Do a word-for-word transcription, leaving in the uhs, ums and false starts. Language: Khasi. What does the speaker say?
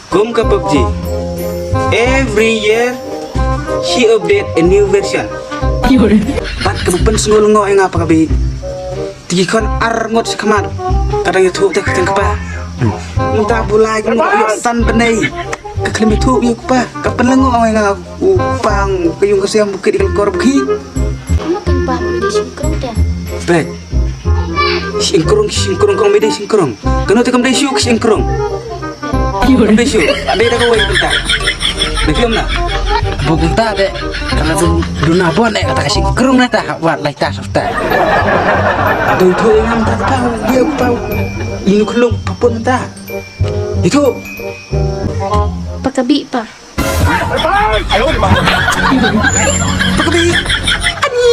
Kum ka PUBG. Every year she update a new version. Bad kaba pynsngewlyngngoh ïa nga pa ka Bi, te ki khon ar ngut sha khmat ka dang ïathuh te ka kyrteng kpa. Mynta ba u lai ka mut ïoh san bnai ka khlem ïathuh ïa u kpa. Ka pynlyngngoh ïa nga u kpa, ka ïung ka sem, u kit ïa ka kor ba khih. Kumno kin kpa ba dei shynkrung te? Peit. Shynkrung, shynkrung, kong me dei shynkrung. Kano te kam dei shuh shynkrung. Kam dei shuh. Dei da kawei bynta. Dei phi ym na. Ba kumta te. Ka la duna bon eh kata ka shynkrung ne ta, wat lai ta safta. Dei tu ngam ta pa, dia pa. Inu klung pa pun ta. Itu. Pa ka Bi pa. Pa ka Bi. Ani.